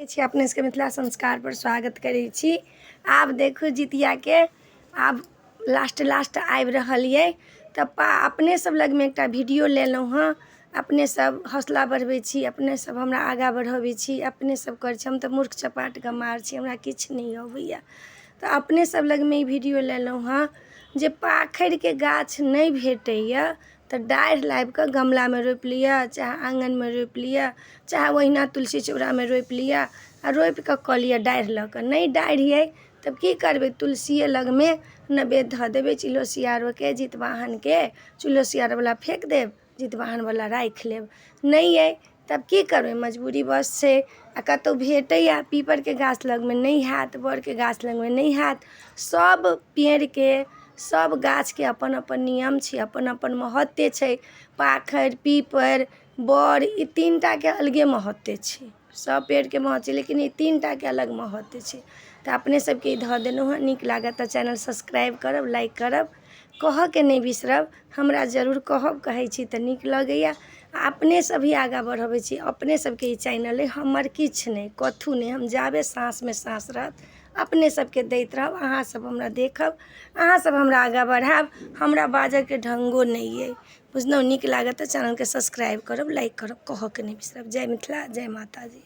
छी अपने सबके मिथिला संस्कारपर स्वागत करै छी। आब देखू जितियाके आब लास्ट लास्ट आबि रहल अइ, तऽ अपने सब लगमे एकटा वीडियो लेलहुँ हँ। अपने सब हौसला बढ़बै छी, अपने सब हमरा आगाँ बढ़बै छी, अपने सब करै छी। हम तऽ मूर्ख चपाट गमार छी, हमरा किछु नहि अबैए। तऽ अपने सब लगमे ई वीडियो लेलहुँ हँ जे पाखरिके गाछ नहि भेटैए तऽ डाढ़ि लाबिकऽ गमलामे रोपि लिअ, चाहे आङ्गनमे रोपि लिअ, चाहे ओहिना तुलसी चौरामे रोपि लिअ आ रोपि कऽ कऽ लिअ डाढ़ि लऽ कऽ। नहि डाढ़ि अइ तब की करबै? तुलसीए लगमे नैवेद्य धऽ देबै चिलो सियारोके, जितवाहनके। चिलो सियारवला फेँक देब, जितवाहनवला राखि लेब। नहि अइ तब की करबै? मजबूरी बस छै। आ कतहु भेटैए, पीपरके गाछ लगमे नहि हैत, बड़के गाछ लगमे नहि हैत। सभ पेड़के, सभ गाछके अपन अपन नियम छै, अपन अपन महत्व छै। पाखरि, पीपर, बड़, ई तीन टाके अलगे महत्व छै। सभ पेड़के महत्व छै, लेकिन ई तीन टाके अलग महत्व छै। तऽ अपने सबके ई धऽ देलहुँ हँ। नीक लागत तऽ चैनल सब्सक्राइब करब, लाइक करब, कहऽके नहि बिसरब। हमरा जरूर कहब, कहै छी तऽ नीक लगैए। आ अपने सब ही आगाँ बढ़बै छी, अपने सबके ई चैनल अइ, हमर किछु नहि, कथू नहि। हम जाबे साँसमे साँस रहत अपने सबके दैत रहब। अहाँ सब हमरा देखब, अहाँ सब हमरा आगाँ बढ़ायब। हमरा बाजऽके ढङ्गो नहि अइ, बुझलहुँ? नीक लागत तऽ चैनलके सब्सक्राइब करब, लाइक करब, कहऽके नहि बिसरब। जय मिथिला, जय माताजी।